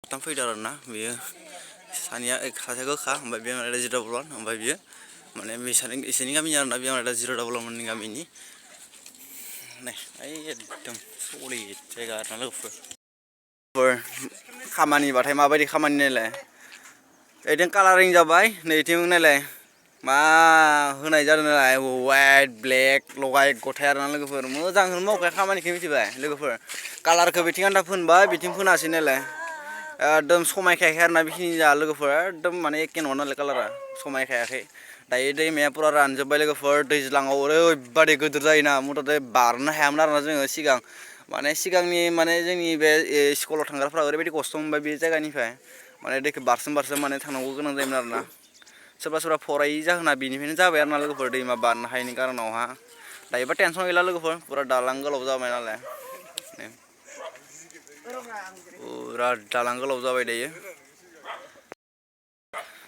tam fैदों आरोना बियो सानिया सासे गोखा ओमफ्राय बे माने 011 ओमफ्राय बियो माने बिसोरनि गामिनि आरोना बे माने 011 गामिनि नै एकदम सलिड जायगा आरोना लोगोफोर खामानिबाथाय माबायदि खामानि नायलाय ओइथिं कालारिं जाबाय नैथिं नायलाय मा होनाय जादों नालाय वाइट ब्लेक लगाय गथाय आरोना लोगोफोर मोजांखौनो मावखाय खामानिखौ मिथिबाय लोगोफोर कालारखौ बिथिं आन्था फोनबाय बिथिं फोनासै नालाय एकदम समायखायाखै आरोना बेखिनि जा लोगोफोर एकदम माने एखे नङा नालाय कालारा समायखायाखै दायो दैमाया पुरा रानजोब्बाय लोगोफोर दैज्लाङाव ओरैबादि गिदिर जायोना मथथे बारनो हायामोन आरोना जोङो सिगां माने सिगांनि माने जोंनि बे स्कुलाव थांग्राफ्रा ओरैबायदि खस्थ' मोनबाय बे जायगानिफ्राय माने दैखौ बारसोम माने थांनांगौ गोनां जायोमोन आरोना सोरबा सोरबा फरायि जाहोना बेनिफ्रायनो जाबाय आरोना लोगोफोर दैमा बारनो हायैनि कारनावहा दायोबा टेनसन गैला लोगोफोर पुरा दालां गोलाव जाबाय नालाय पुरा दालां गोलाव जाबाय दायो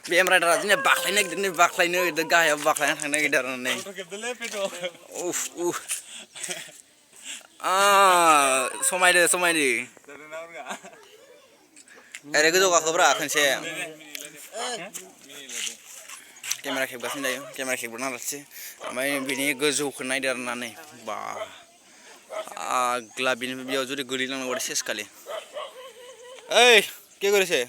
बे एमब्रायदारा जोंनिया बाख्लायनो नागिरदों गाहायाव बाख्लायना थांनो नागिरदों आरो नै उफ उफ समायदो ओरै गोजौ गाखोब्रा खनसे केमेरा खेबगासिनो दायो केमेरा खेबग्रोना लासै ओमफ्राय बिनि गोजौखौ नायदो आरोना नै बा आग्ला बिनिफ्राय बेयाव जुदि गोलैलांनांगौ सेस खालि ओइ के करेছে